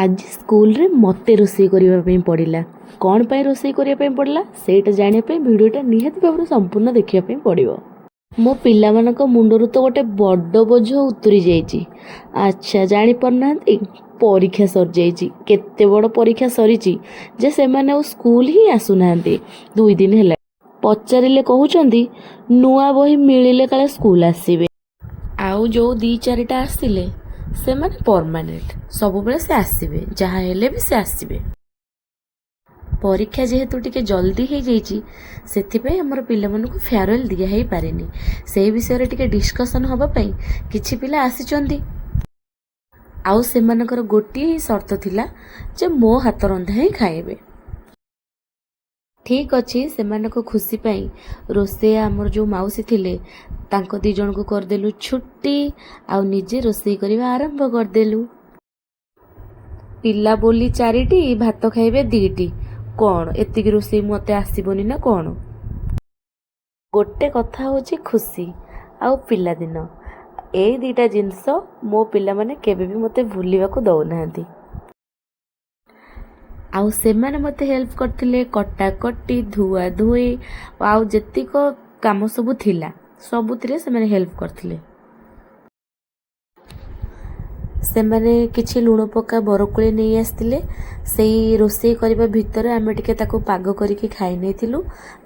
ଆଜି ସ୍କୁଲରେ ମୋତେ ରୋଷେଇ କରିବା ପାଇଁ ପଡ଼ିଲା। କ'ଣ ପାଇଁ ରୋଷେଇ କରିବା ପାଇଁ ପଡ଼ିଲା, ସେଇଟା ଜାଣିବା ପାଇଁ ଭିଡ଼ିଓଟା ନିହାତି ଭାବରେ ସମ୍ପୂର୍ଣ୍ଣ ଦେଖିବା ପାଇଁ ପଡ଼ିବ। ମୋ ପିଲାମାନଙ୍କ ମୁଣ୍ଡରୁ ତ ଗୋଟେ ବଡ଼ ବୋଝ ଉତୁରି ଯାଇଛି। ଆଚ୍ଛା, ଜାଣିପାରୁନାହାନ୍ତି, ପରୀକ୍ଷା ସରିଯାଇଛି। କେତେ ବଡ଼ ପରୀକ୍ଷା ସରିଛି ଯେ ସେମାନେ ଆଉ ସ୍କୁଲ ହିଁ ଆସୁନାହାନ୍ତି 2 ଦିନ ହେଲା। ପଚାରିଲେ କହୁଛନ୍ତି ନୂଆ ବହି ମିଳିଲେ କାଳେ ସ୍କୁଲ ଆସିବେ। ଆଉ ଯେଉଁ ଦୁଇ ଚାରିଟା ଆସିଲେ, ସେମାନେ ପରମାନେଣ୍ଟ, ସବୁବେଳେ ସେ ଆସିବେ, ଯାହା ହେଲେ ବି ସେ ଆସିବେ। ପରୀକ୍ଷା ଯେହେତୁ ଟିକେ ଜଲ୍ଦି ହେଇଯାଇଛି, ସେଥିପାଇଁ ଆମର ପିଲାମାନଙ୍କୁ ଫେୟାରୱେଲ୍ ଦିଆ ହେଇପାରିନି। ସେଇ ବିଷୟରେ ଟିକେ ଡିସ୍କସନ୍ ହେବା ପାଇଁ କିଛି ପିଲା ଆସିଛନ୍ତି। ଆଉ ସେମାନଙ୍କର ଗୋଟିଏ ହିଁ ସର୍ତ୍ତ ଥିଲା ଯେ ମୋ ହାତ ରନ୍ଧା ହିଁ ଖାଇବେ। ଠିକ୍ ଅଛି, ସେମାନଙ୍କ ଖୁସି ପାଇଁ ରୋଷେଇଆ ଆମର ଯେଉଁ ମାଉସୀ ଥିଲେ, ତାଙ୍କ ଦୁଇ ଜଣଙ୍କୁ କରିଦେଲୁ ଛୁଟି ଆଉ ନିଜେ ରୋଷେଇ କରିବା ଆରମ୍ଭ କରିଦେଲୁ। ପିଲା ବୋଲି ଚାରିଟି, ଭାତ ଖାଇବେ ଦୁଇଟି। କ'ଣ ଏତିକି ରୋଷେଇ ମୋତେ ଆସିବନି ନା କ'ଣ? ଗୋଟେ କଥା ହେଉଛି ଖୁସି ଆଉ ପିଲାଦିନ। ଏଇ ଦୁଇଟା ଜିନିଷ ମୋ ପିଲାମାନେ କେବେ ବି ମୋତେ ଭୁଲିବାକୁ ଦେଉନାହାନ୍ତି। ଆଉ ସେମାନେ ମୋତେ ହେଲ୍ପ କରିଥିଲେ କଟାକଟି, ଧୁଆ ଧୁଇ ଆଉ ଯେତିକ କାମ ସବୁ ଥିଲା, ସବୁଥିରେ ସେମାନେ ହେଲ୍ପ କରିଥିଲେ। ସେମାନେ କିଛି ଲୁଣ ପକା ବରକୋଳି ନେଇ ଆସିଥିଲେ। ସେଇ ରୋଷେଇ କରିବା ଭିତରେ ଆମେ ଟିକେ ତାକୁ ପାଗ କରିକି ଖାଇ ନେଇଥିଲୁ।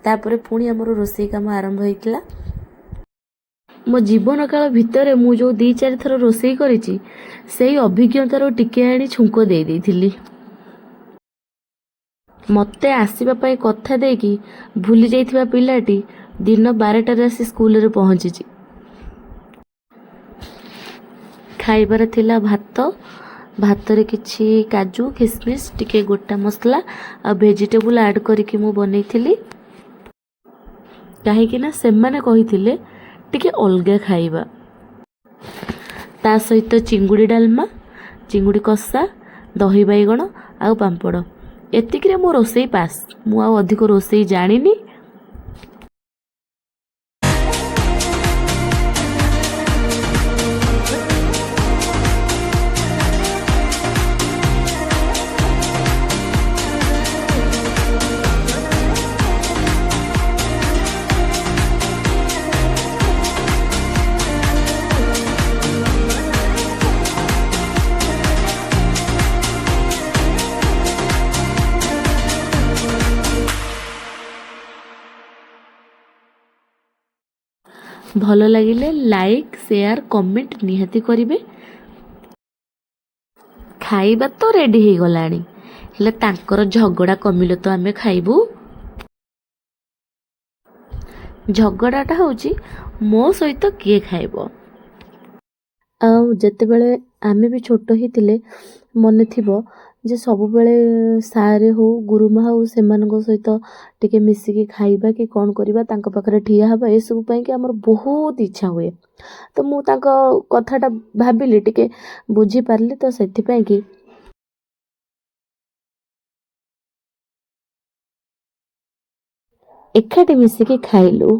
ତାପରେ ପୁଣି ଆମର ରୋଷେଇ କାମ ଆରମ୍ଭ ହେଇଥିଲା। ମୋ ଜୀବନ କାଳ ଭିତରେ ମୁଁ ଯେଉଁ ଦୁଇ ଚାରି ଥର ରୋଷେଇ କରିଛି, ସେଇ ଅଭିଜ୍ଞତାରୁ ଟିକେ ଆଣି ଛୁଙ୍କ ଦେଇ ଦେଇଥିଲି। ମୋତେ ଆସିବା ପାଇଁ କଥା ଦେଇକି ଭୁଲି ଯାଇଥିବା ପିଲାଟି ଦିନ 12ଟାରେ ଆସି ସ୍କୁଲରେ ପହଞ୍ଚିଛି। ଖାଇବାରେ ଥିଲା ଭାତ। ଭାତରେ କିଛି କାଜୁ, ଖିସମିସ୍, ଟିକେ ଗୋଟା ମସଲା ଆଉ ଭେଜିଟେବୁଲ୍ ଆଡ଼୍ କରିକି ମୁଁ ବନେଇଥିଲି, କାହିଁକି ନା ସେମାନେ କହିଥିଲେ ଟିକେ ଅଲଗା ଖାଇବା। ତା ସହିତ ଚିଙ୍ଗୁଡ଼ି ଡାଲମା, ଚିଙ୍ଗୁଡ଼ି କଷା, ଦହି ବାଇଗଣ ଆଉ ପାମ୍ପଡ଼। ଏତିକିରେ ମୋ ରୋଷେଇ ପାସ୍। ମୁଁ ଆଉ ଅଧିକ ରୋଷେଇ ଜାଣିନି। ଭଲ ଲାଗିଲେ ଲାଇକ୍, ସେୟାର, କମେଣ୍ଟ ନିହାତି କରିବେ। ଖାଇବା ତ ରେଡ଼ି ହେଇଗଲାଣି, ହେଲେ ତାଙ୍କର ଝଗଡ଼ା କମିଲେ ତ ଆମେ ଖାଇବୁ। ଝଗଡ଼ାଟା ହେଉଛି ମୋ ସହିତ କିଏ ଖାଇବ। ଆଉ ଯେତେବେଳେ ଆମେ ବି ଛୋଟ ହେଇଥିଲେ, ମନେ ଥିବ ଯେ ସବୁବେଳେ ସାର୍ ହଉ, ଗୁରୁମା ହଉ, ସେମାନଙ୍କ ସହିତ ଟିକେ ମିଶିକି ଖାଇବା କି କ'ଣ କରିବା, ତାଙ୍କ ପାଖରେ ଠିଆ ହେବା, ଏସବୁ ପାଇଁକି ଆମର ବହୁତ ଇଚ୍ଛା ହୁଏ। ତ ମୁଁ ତାଙ୍କ କଥାଟା ଭାବିଲି, ଟିକେ ବୁଝିପାରିଲି। ତ ସେଥିପାଇଁକି ଏକାଠି ମିଶିକି ଖାଇଲୁ।